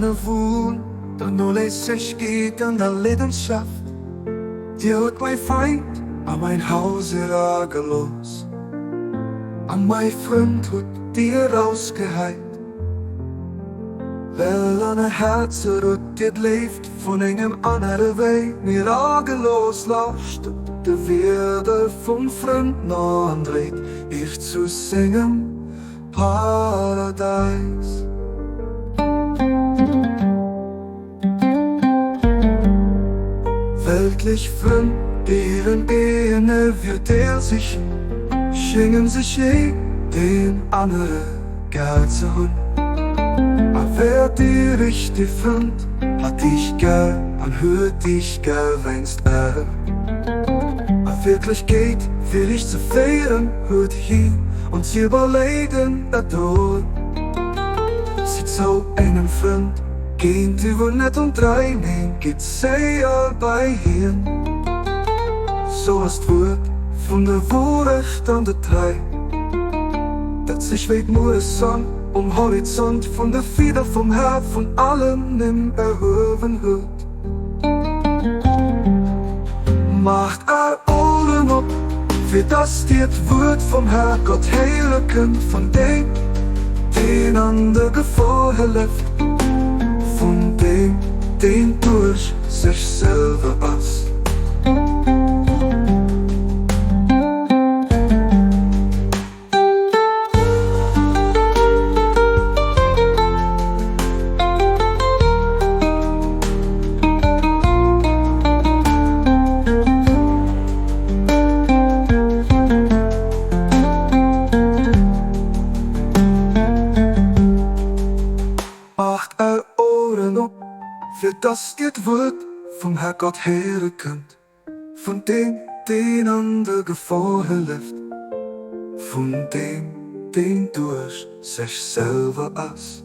Wuhl, der Nolässigkeit an der Leidenschaft. Dir huet mäi Feind a mäin Haus eragelooss, a mäi Frënd hutt dir erausgehäit. Well an är Häerzer hutt dir d'Léift vun engem anere wéi mir agelooss. Lauschtert de Wierder vum Frënd no an dréit iech zu sengem Paradäis. Weltlech Frënn, déi hiren eegene Virdeel sichen, schéngen sech een deen anere gär ze hunn. A wer déi richteg fënnt, hat dich gär an huet dich gär wéinst är A Wierklechkeet fir iech ze féieren, huet hien ons iwwerleeden erdoen. Sidd zou engem Frënd géintiwwer nett an trei, neen, gitt séier bei hien. Sou ass d'Wuert vun der Wuerecht an der Trei, dat sech wéi d'Mueressonn um Horizont vun der Fieder vum Här vun allen Nimm erhuewen huet. Maacht är Oueren op, fir dass dir d'Wuert vum Herrgott héiere kënnt, vun deem, deen an der Gefor hëlleft, vun deem, deen duerch sech selwer ass. Maacht är Oueren op, fir dass dir d'Wuert vum Herrgott héiere kënnt. Vun deem, deen an der Gefor hëlleft, vun deem, deen duerch sech selwer ass.